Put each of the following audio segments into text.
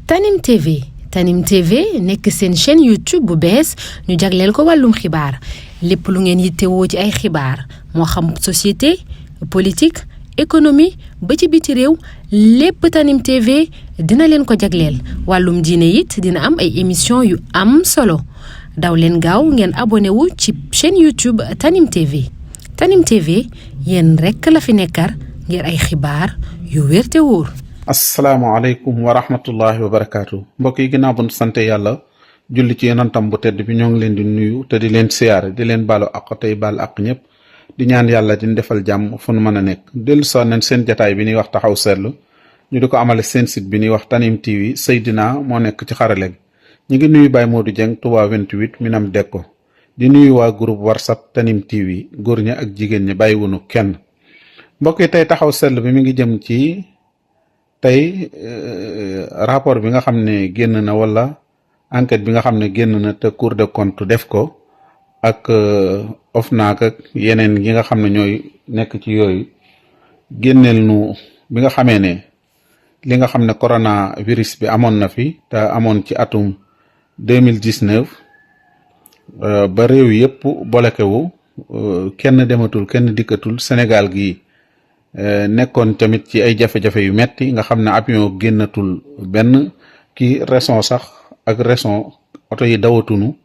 Tanim TV Tanim TV nekk seen chaîne YouTube bu bees ñu jagleel ko wàllum xibaar lépp lu ngeen yittewoo ci ay xibaar moo xam société politique économie ba ci biti réew lépp Tanim TV dina leen ko jagleel wàllum diine it dina am ay émission yu am solo daw leen gaaw ngeen abonné wu ci chaîne YouTube Tanim TV Tanim TV yéen rekk la fi nekkar ngir ay xibaar yu wér te wóor. asalaamaaleykum wa rahmatullahi wa barakaatu mbokk yi ginnaaw bu ñu sante yàlla julli ci yonentam bu tedd bi ñoo ngi leen di nuyu te di leen siyaare di leen baalu àq tey baal àq ñëpp di ñaan yàlla di defal jàmm fu nu mën a nekk dellu soo nañ seen jataay bi ñuy wax taxaw seetlu ñu di ko amale seen site bi ñuy wax Tanim TV Seydina moo nekk ci xarale gi ñu ngi nuyu Baye Modou Dieng Touba 28 Minam Dekko di nuyu waa groupe WhatsApp Tanim TV góor ñi ak jigéen ñi bàyyiwunu kenn mbokk yi tey taxaw seetlu bi mi ngi jëm ci tey rapport bi nga xam ne génn na wala enquête bi nga xam ne génn na te Cour des comptes def ko ak OFNAC ak yeneen yi nga xam ne ñooy nekk ci yooyu génneel nu bi nga xamee ne li nga xam ne coronavirus bi amoon na fi te amoon ci atum 2019 ba réew yëpp bolekewu kenn dematul kenn dikkatul Sénégal gi nekkoon tamit ci ay jafe-jafe yu metti nga xam ne avion génnatul benn ki raison sax ak raison oto yi dawatunu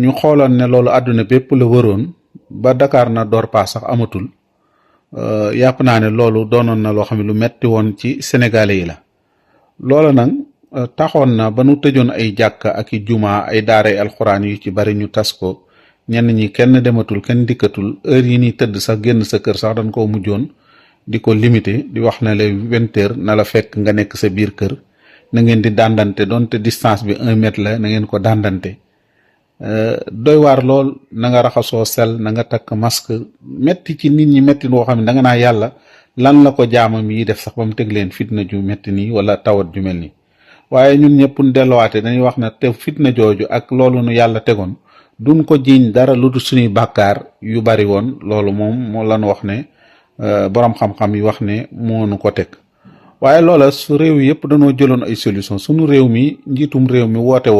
ñu xooloon ne loolu àdduna bépp la wëroon ba Dakar na door paas sax amatul yàpp naa ne loolu doonoon na loo xam ne lu metti woon ci sénégalais yi la loolu nag taxoon na ba nu tëjoon ay jàkka ak i juma ay daaray alxuraan yu ci bari ñu tas ko ñenn ñi kenn dematul kenn dikkatul heure yi ni tëdd sax génn sa kër sax dañ koo mujjoon di ko limité di wax ne la 20 heures na la fekk nga nekk sa biir kër na ngeen di dàndante donte distance bi 1 mètre la na ngeen ko dàndante doy waar lool na nga raxasoo sel na nga takk masque metti ci nit ñi metti boo xam ne da nga naa yàlla lan la ko jaamam yi def sax ba mu teg leen fitna ju metti nii wala tawat ju mel nii waaye ñun ñëpp delluwaate dañuy wax ne te fitna jooju ak loolu nu yàlla tegoon duñ ko jiiñ dara lu dul suñuy bàkkaar yu bari woon loolu moom moo lan wax ne boroom xam-xam yi wax ne moo nu ko teg waaye loola su réew yëpp dañoo jëloon ay solution suñu réew mi njiitum réew mi woote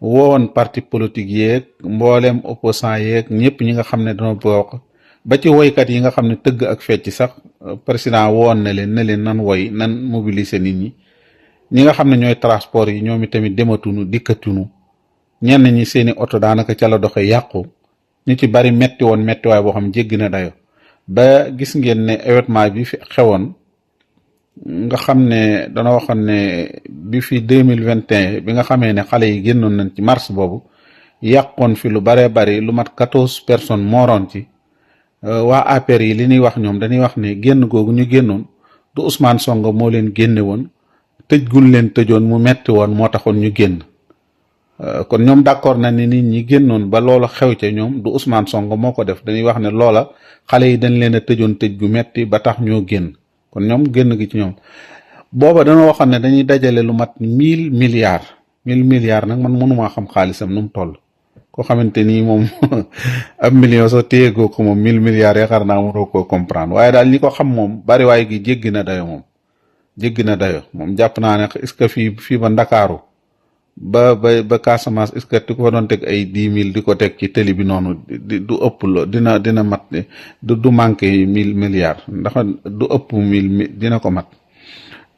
woon parti politique yeeg mbooleem opposant yeeg ñëpp ñi nga xam ne dañoo bokk ba ci woykat yi nga xam ne tëgg ak fecc sax président woon na leen nan woy nan mobiliser nit ñi nga xam ne ñooy transport yi ñoom itamit dematunu dikkatunu ñenn ñi seeni oto daanaka ca la doxe yàqu ñu ci bari metti woon mettiwaay boo xam jéggi na dayo ba gis ngeen ne événement bi fi xewoon nga xam ne dana waxoon ne bi fi 2021 bi nga xamee ne xale yi génnoon nañ ci mars boobu yàqoon fi lu baree bari lu mat 14 personnes mooroon ci waa APR yi li ñuy wax ñoom dañuy wax ne génn googu ñu génnoon du Ousmane Sonko moo leen génne woon tëj gun leen tëjoon mu metti woon moo taxoon ñu génn kon ñoom d'accord na ni nit ñi génnoon ba loola xew ca ñoom du Ousmane Sonko moo ko def dañuy wax ne loola xale yi dañ leen a tëjoon tëj gu metti ba tax ñoo génn kon ñoom génn gi ci ñoom booba dañoo waxoon ne dañuy dajale lu mat 1000 milliards nag man mënumaa xam xaalisam nu mu toll koo xamante ni moom ab million sax téyegoo ko moom 1000 milliards yaakaar naa mënoo koo comprendre waaye daal ñi ko xam moom bari waaye gi jéggi na dayo moom jàpp naa ne est-ce que fii ba Ndakaaru ba Casamance est-ce que di ko doon teg ay 10 000 di ko teg ci télé bi noonu du ëpp lo dina mat du manqué 1000 milliards ndax du ëpp 1000 dina ko mat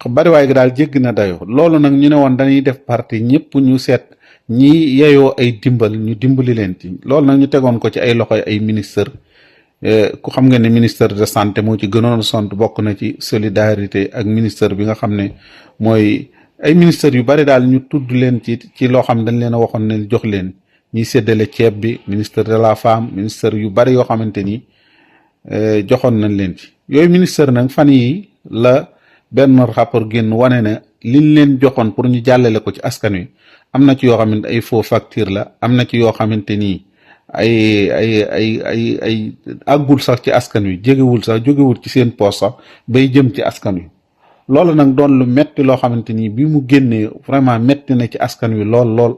bariwaay gi daal jéggi na dayo loolu nag ñu ne woon dañuy def parti ñëpp ñu seet ñi yeyoo ay dimbal ñu dimbali leen ci loolu nag ñu tegoon ko ci ay loxoy ay ministre ku xam nga ne ministère de santé moo ci gënoon sont bokk na ci solidarité ak ministère bi nga xam ne mooy ay ministères yu bari daal ñu tudd leen ci loo xam dañ leen a waxoon ne jox leen ñiy séddale ceeb bi ministère de la femme ministère yu bari yoo xamante ni joxoon nañ leen ci yooyu ministère nag fan yi la benn rapport génn wane na liñ leen joxoon pour ñu jàllale ko ci askan wi am na ci yoo xamante ay faux facture la am na ci yoo xamante ni ay àggul sax ci askan wi jógewul ci seen poos sax bay jëm ci askan wi loolu nag doon lu metti loo xamante ni bi mu génnee vraiment metti na ci askan wi lool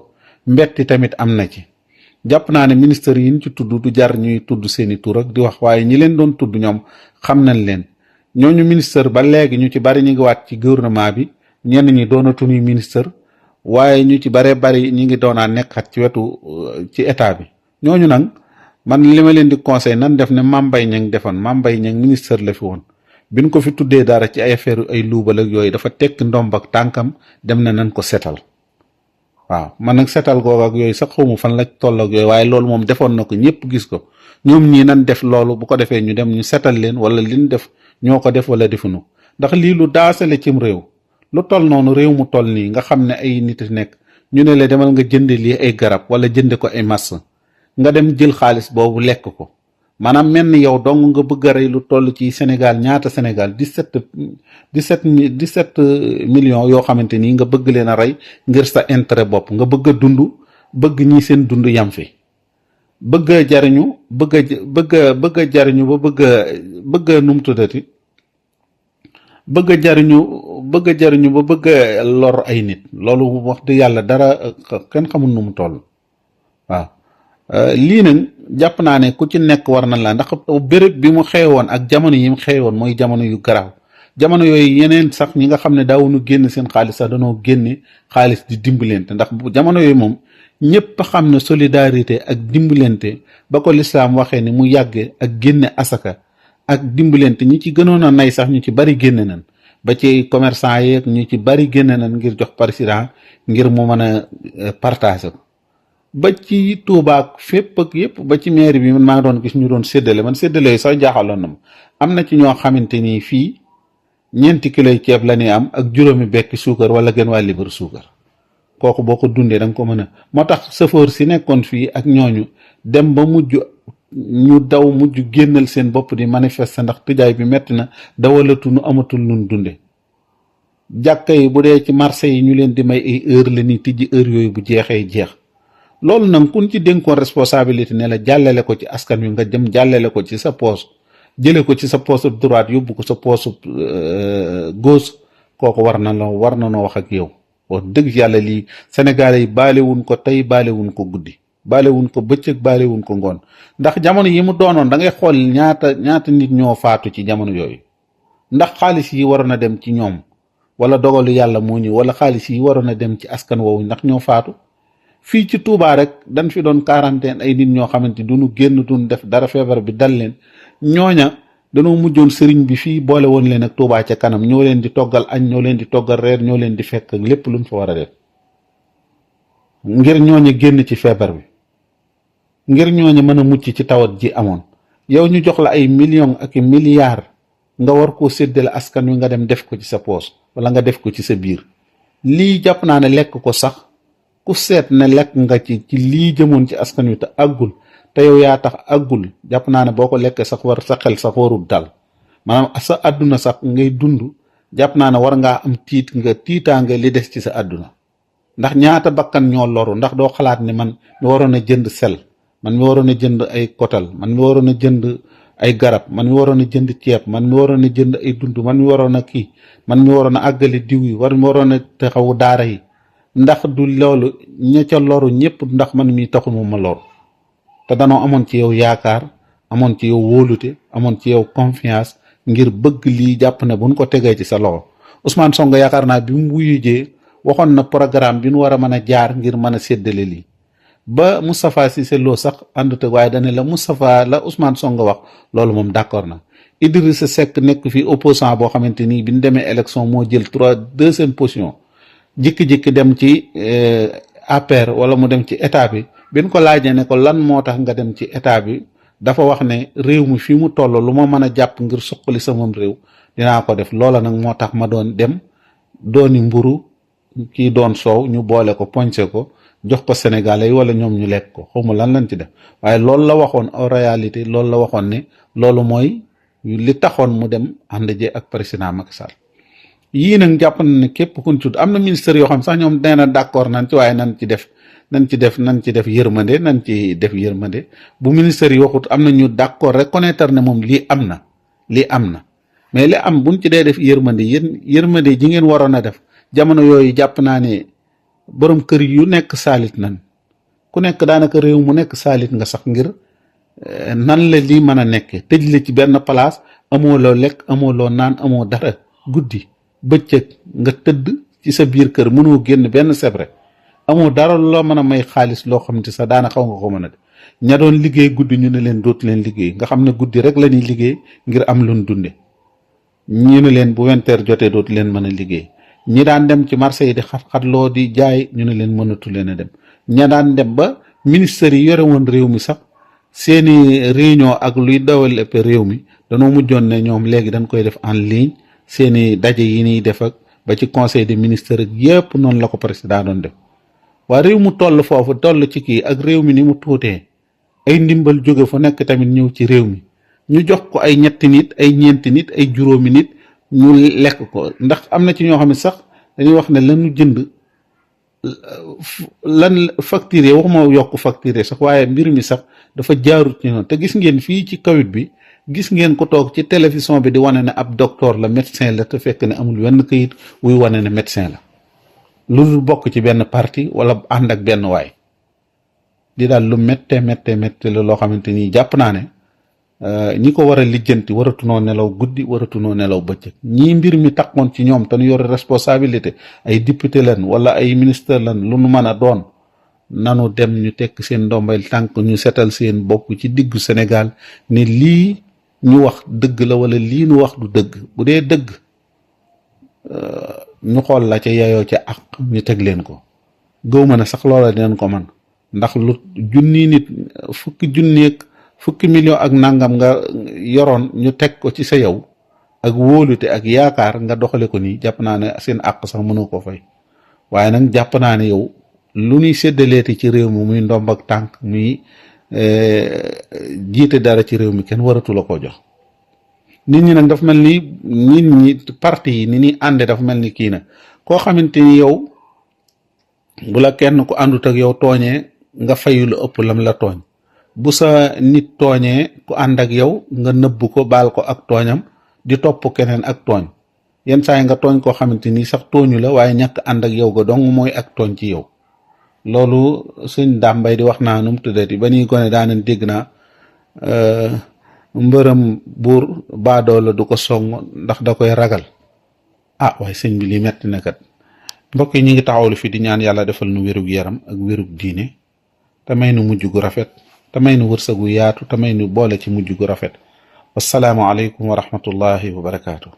mbetti tamit am na ci jàpp naa ne ministère yi ñu ci tudd du jar ñuy tudd seeni tur ak di wax waaye ñi leen doon tudd ñoom xam nañ leen ñooñu ministère ba léegi ñu ci bari ñu ngi waat ci gouvernement bi ñenn ñi doonatuñu ministre waaye ñu ci bare bari ñi ngi doonaa nekkat ci wetu ci état bi. ñooñu nag man li ma leen di conseil nan def ne Mame Mbaye Niang defoon. Mame Mbaye Niang ministre la fi woon biñ ko fi tuddee dara ci ay affaire ay luubal ak yooyu dafa tekk ndomb ak tànkam dem na nan ko setal. waaw man nag setal googu ak yooyu sax xawma fan la toll ak yooyu waaye loolu moom defoon na ko ñëpp gis ko. ñoom ñii nan def loolu bu ko defee ñu dem ñu setal leen wala liñ def ñoo ko def wala defuñu ndax lii lu daasale cim réew. lu toll noonu réew mu toll nii nga xam ne ay nit nekk ñu ne la demal nga jënde lii ay garab wala jënde ko ay mass nga dem jël xaalis boobu lekk ko maanaam mel ni yow dong nga bëgg a rey lu toll ci Sénégal ñaata Sénégal 17 millions yoo xamante nii nga bëgg leen a rey ngir sa intérêt bopp nga bëgg a dund bëgg ñi seen dund yam fi bëgg a jariñu bëgg a jariñu ba bëgg a num tuddati bëgg a jariñu ba bëgg a lor ay nit loolu wax dëgg yàlla dara kenn xamul nu mu toll. waaw lii nag jàpp naa ne ku ci nekk war na la ndax béréb bi mu xewoon ak jamono yi mu xewoon mooy jamono yu garaaw. jamono yooyu yeneen sax ñi nga xam ne daawuñu génn seen xaalis sax danoo génne xaalis di dimbalante ndax jamono yooyu moom ñëpp xam ne solidarité ak dimbalante ba ko lislaam waxee ni mu yàgge ak génne asaka ak dimbalante ñi ci gënoon a nay sax ñu ci bari génne nañ ba ci commerçant yeeg ñu ci bari génne nañ ngir jox président ngir mu mën a partager ko ba ci Touba ak fépp ak yëpp ba ci mairie bi man maa ngi doon gis ñu doon séddale man séddale yi sax jaaxaloon na ma am na ci ñoo xamante ni fii 4 kilos ceeb la ñuy am ak juróomi bekki suukar wala gën waa libre suukar kooku boo ko dundee da nga ko mën a moo tax chauffeur si nekkoon fii ak ñooñu dem ba mujj ñu daw mujj génnal seen bopp di manifester ndax tëjaay bi metti na dawalatu nu amatul nun dunde jàkka yi bu dee ci marché yi ñu leen di may ay heure la ni tijji heure yooyu bu jeexee jeex loolu nag kun ci dénkoon responsabilité ne la jàllale ko ci askan wi nga jëm jàllale ko ci sa poos jële ko ci sa poche droite yóbbu ko sa poche gauche kooku war na noo wax ak yow wax dëgg yàlla lii Sénégalais yi baalewuñ ko tey baalewuñ ko guddi baalewuñ ko bëccëg baalewuñ ko ngoon ndax jamono yi mu doonoon da ngay xool ñaata nit ñoo faatu ci jamono yooyu ndax xaalis yi waroon a dem ci ñoom wala dogalu yàlla moo ñëw wala xaalis yi waroon a dem ci askan woowu ndax ñoo faatu fii ci Touba rek dañ fi doon quarantaine ay nit ñoo xamante duñu génn duñ def dara feebar bi dal leen ñooña dañoo mujjoon sëriñ bi fii boole woon leen ak Touba ca kanam ñoo leen di toggal añ ñoo leen di toggal reer ñoo leen di fekk ak lépp luñ fa war a def ngir ñooña génn ci feebar bi ngir ñooña mën a mucc ci tawat ji amoon yow ñu jox la ay millions ak milliards nga war koo séddale askan wi nga dem def ko ci sa poos wala nga def ko ci sa biir lii jàpp naa ne lekk ko sax ku seet ne lekk nga ci lii jëmoon ci askan wi te àggul te yow yaa tax àggul jàpp naa ne boo ko lekkee sax war sa xel sax warul dal maanaam sa àdduna sax ngay dund jàpp naa ne war ngaa am tiitaange li des ci sa àdduna ndax ñaata bakkan ñoo loru ndax doo xalaat ne man mi waroon a jënd sel man mi waroon a jënd ay kotal man mi waroon a jënd ay garab man mi waroon a jënd ceeb man mi waroon a jënd ay dund man mi waroon a kii man mi waroon a àggali diw yi war mi waroon a taxawu daara yi ndax du loolu ña ca loru ñëpp ndax man mi taxul mu ma lor te danoo amoon ci yow yaakaar amoon ci yow wóolute amoon ci yow confiance ngir bëgg lii jàpp ne buñ ko tegee ci sa loxo Ousmane Sonko yaakaar naa bi mu wuyujee waxoon na programme bi nu war a mën a jaar ngir mën a séddale lii ba Moustapha Cissé Lo sax àndut waaye dane la Moustapha la Ousmane Sonko wax loolu moom d'accord na Idrissa Seck nekk fi opposant boo xamante nii bi ñu demee élection moo jël 2e position jikki-jikki dem ci APR wala mu dem ci état bi bin ko laajee ne ko lan moo tax nga dem ci état bi dafa wax ne réew mi fi mu toll lu ma mën a jàpp ngir suqali sama réew dinaa ko def loola nag moo tax ma doon dem dooni mburu kii doon soow ñu boole ko poñse ko jox ko Sénégalais yi wala ñoom ñu lekk ko xawma lan lañ ci def waaye loolu la waxoon en réalité loolu la waxoon ne loolu mooy li taxoon mu dem ànd je ak président Macky Sall yii nag jàpp na ne képp kun tudd am na ministère yoo xam sax ñoom nee na d'accord nañ ci waaye nañ ci def yërmande bu ministère yi waxut am na ñu d'accord reconnaître ne moom lii am na mais li am buñ ci dee def yërmande ji ngeen waroon a def jamono yooyu jàpp naa ne borom kër yu nekk saalit nan ku nekk daanaka réew mu nekk saalit nga sax ngir nan la lii mën a nekke tëj la ci benn place amoo loo lekk amoo loo naan amoo dara guddi bëccëg nga tëdd ci sa biir kër mënoo génn benn sebre amoo dara loo mën a may xaalis loo xam ne sax daana xaw nga ko mën a def ña doon liggéey guddi ñu ne leen dootu leen liggéey nga xam ne guddi rek la ñuy liggéey ngir am luñ dunde ñu ne leen bu 20h jotee dootu leen mën a liggéey ñi daan dem ci marché yi di xat-xatloo di jaay ñu ne leen mënatu leen a dem ña daan dem ba ministère yi yore woon réew mi sax seeni réunion ak luy dawal ëpp réew mi danoo mujjoon ne ñoom léegi dañ koy def en ligne seeni daje yi ñuy def ak ba ci conseil des ministres ak yépp noonu la ko président doon def waa réew mu toll foofu toll ci kii ak réew mi ni mu tuutee ay ndimbal jóge fu nekk tamit ñëw ci réew mi ñu jox ko ay ñetti nit ay ñeenti nit ay juróomi nit ñu lekk ko ndax am na ci ñoo xam ne sax dañuy wax ne lanu jënd lan facturé waxuma yokk facturé sax waaye mbir mi sax dafa jaarut ci noonu te gis ngeen fii ci Covid bi gis ngeen ko toog ci télévision bi di wane ne ab docteur la médecin la te fekk ne amul wenn këyit wuy wane ne médecin la lu dul bokk ci benn parti wala ànd ak benn waay di daal lu métte la loo xamante ni jàpp naa ne ñi ko war a lijjanti waratunoo nelaw guddi waratunoo nelaw bëccëg ñii mbir mi takkoon ci ñoom te ñu yor responsabilité ay député lan wala ay ministre lan lu nu mën a doon nanu dem ñu tekk seen ndombay tànk ñu setal seen bopp ci diggu Sénégal ne lii ñu wax dëgg la wala lii nu wax du dëgg bu dee dëgg ñu xool la ca yayoo ca ak ñu teg leen ko gëw ma ne sax loola dinañ ko man ndax lu junni nit fukki million ak nangam nga yoroon ñu teg ko ci sa yow ak wóolute ak yaakaar nga doxale ko nii jàpp naa ne seen àq sax mënoo ko fay waaye nag jàpp naa ne yow lu ñuy séddaleeti ci réew mi muy ndomb ak tànk muy jiite dara ci réew mi kenn waratu la ko jox nit ñi nag dafa mel ni nit ñi parti yi ni ñuy ànde dafa mel ni kii na koo xamante ni yow bu la kenn ku àndut ak yow tooñee nga fayu lu ëpp lam la tooñ bu sa nit tooñee ku ànd ak yow nga nëbb ko baal ko ak tooñam di topp keneen ak tooñ yenn saa yi nga tooñ koo xamante ni sax tooñu la waaye ñàkk ànd ak yow ga dong mooy ak tooñ ci yow loolu suñ dàmbay di wax naa nu mu tuddati ba ñuy gone daanañ dégg naa mbërëm buur baadoo la du ko song ndax da koy ragal waaye sëñ bi li metti na kat mbokk yi ñu ngi taxawlu fi di ñaan yàlla defal nu wérug yaram ak wérug diine te may nu mujj gu rafet te may nu wërsëgu yaatu te may nu boole ci mujj gu rafet wassalaamu aleykum wa rahmatullahi wa barakaatu.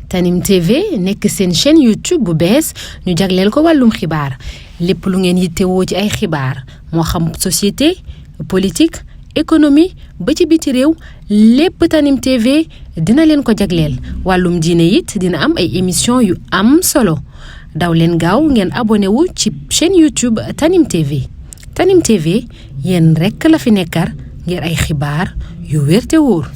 Tanim TV nekk seen chaîne YouTube bu bees ñu jagleel ko wàllum xibaar lépp lu ngeen yittewoo ci ay xibaar moo xam société politique économie ba ci biti réew lépp Tanim TV dina leen ko jagleel wàllum diine it dina am ay émission yu am solo daw leen gaaw ngeen abonné wu ci chaîne YouTube Tanim TV Tanim TV yéen rekk la fi nekkar ngir ay xibaar yu wér te wóor